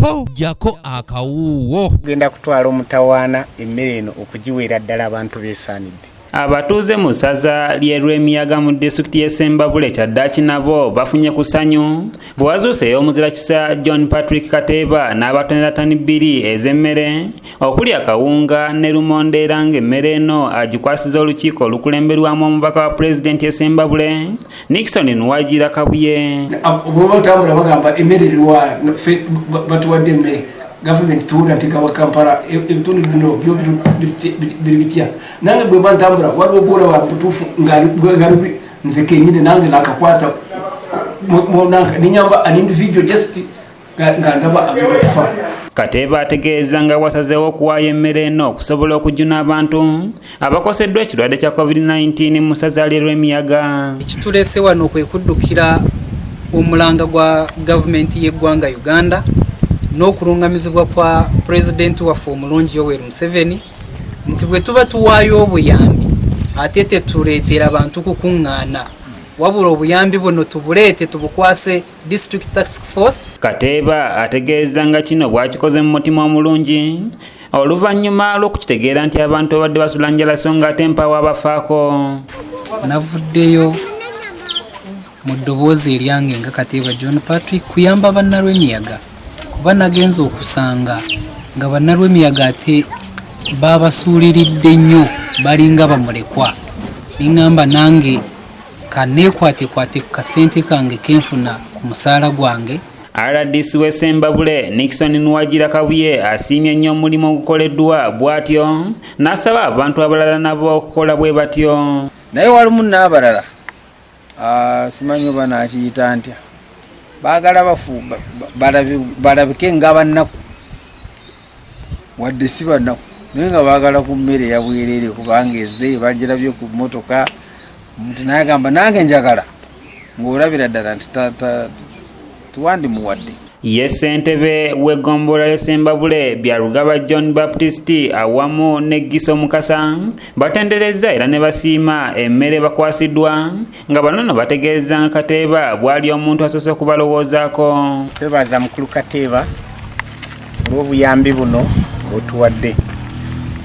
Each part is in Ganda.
Ho, ggyako akawuuwo. Tugenda kutwala omutawaana emmere eno okugiweera ddala abantu beesaanidde. Abatuuze mu ssaza ly'e Lwemiyaga mu disitulikiti y'e Ssembabule kyaddaaki nabo bafunye ku ssanyu bwe wazuuse omuzira kisa John Patrick Kateeba n'abatonera ttani bbiri ez'emmere okuli akawunga ne lumonde era ng'emmere eno agikwasiza olukiiko olukulemberwamu omubaka wa pulezidenti e Ssembabule Nixon Nuwagira Kabuye. Bw'oba otambula bagamba emmere eriwa, ffe batuwadde emmere gavumenti tuwulira nti gawa Kampala ebitundu bino byo biri bitya, nange gwe mba ntambula waliwo gwolaba butuufu ngali nze kenyini nange nakakwata nenyamba an individual just nga ndaba agenda kufa. Kateeba ategeeza nga bw'asazeewo okuwaayo emmere eno okusobola okujuna abantu abakoseddwa ekirwadde kya COVID-19 mu ssaza ly'e Lwemiyaga. Ekituleese wano kwe kuddukira omulanga gwa gavumenti y'eggwanga Uganda n'okulungamizibwa kwa pulezidenti waffe omulungi Yoweri Museveni nti bwe tuba tuwaayo obuyambi ate tetuleetera bantu kukuŋŋaana, wabula obuyambi buno tubuleete tubukwase District Task Force. Kateeba ategeeza nga kino bw'akikoze mu mutima omulungi oluvannyuma lw'okukitegeera nti abantu babadde basula njala so nga ate mpaawo abafaako. Navuddeyo mu ddoboozi eryange nga Kateeba John Patrick kuyamba bannalwemiyaga kuba nagenze okusanga nga bannalwemiyaga ate babasuuliridde nnyo balinga bamulekwa, ningamba nange kaneekwatekwate ku kasente kange kenfuna ku musaala gwange. RDC w'e Ssembabule Nixon Nuwagira Kabuye asiimye nnyo omulimu ogukoleddwa bw'atyo n'asaba abantu abalala nabo okukola bwe batyo. Naye walimu n'abalala simanyi oba naakiyita ntya, baagala balabike nga bannaku wadde si bannaku, naye nga baagala ku mmere ya bwereere kubanga ezze bagirabye ku mmotoka, omuntu naye agamba nange njagala, ng'olabira ddala nti tewandimuwadde. Ye ssentebe w'eggombolola ly'e Ssembabule Byarugaba John Baptist awamu ne Giso Mukasa batenderezza era ne basiima emmere bakwasiddwa nga bano nno bategeeza nga Kateeba bw'ali omuntu asoose okubalowoozaako. Twebaza mukulu Kateeba olw'obuyambi buno bw'otuwadde.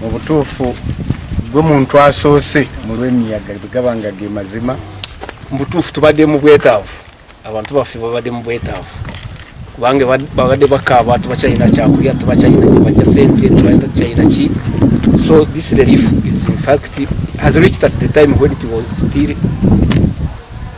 Mu butuufu gwe muntu asoose mu Lwemiyaga bwe gaba nga ge mazima. Mu butuufu tubadde mu bwetaavu, abantu baffe babadde mu bwetaavu kubanga babadde bakaaba, tebakyalina kyakulya, tebakyalina gye bajja sente, tebakyalina ki. So this relief is in fact has reached at the time when it was still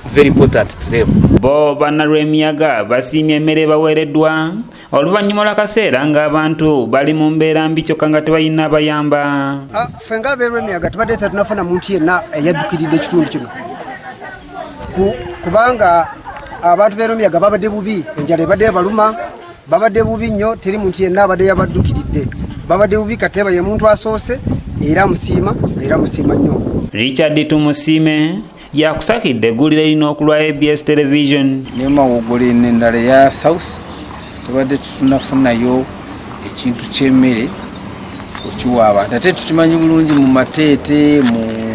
very important to them. Bo bannalwemiyaga basiimye emmere ebaweereddwa oluvannyuma lw'akaseera ng'abantu bali mu mbeera mbi kyokka nga tebalina bayamba. Ffe ng'abeerwemiyaga tubadde tetunafuna muntu yenna eyaddukiridde ekitundu kino kubanga abantu b'erwemiyaga babadde bubi, enjala ebadde ebaluma, babadde bubi nnyo, teri muntu yenna abadde yabaddukiridde, babadde bubi. Kateeba ye muntu asoose era amusiima, era musiima nnyo. Richard Tumusiime yakusakidde eggulire lino okulwa ABS Television. Ne Mawogola eno endala eya South tubadde tutunafunayo ekintu ky'emmere okiwa abantu, ate tukimanyi bulungi mu Mateete mu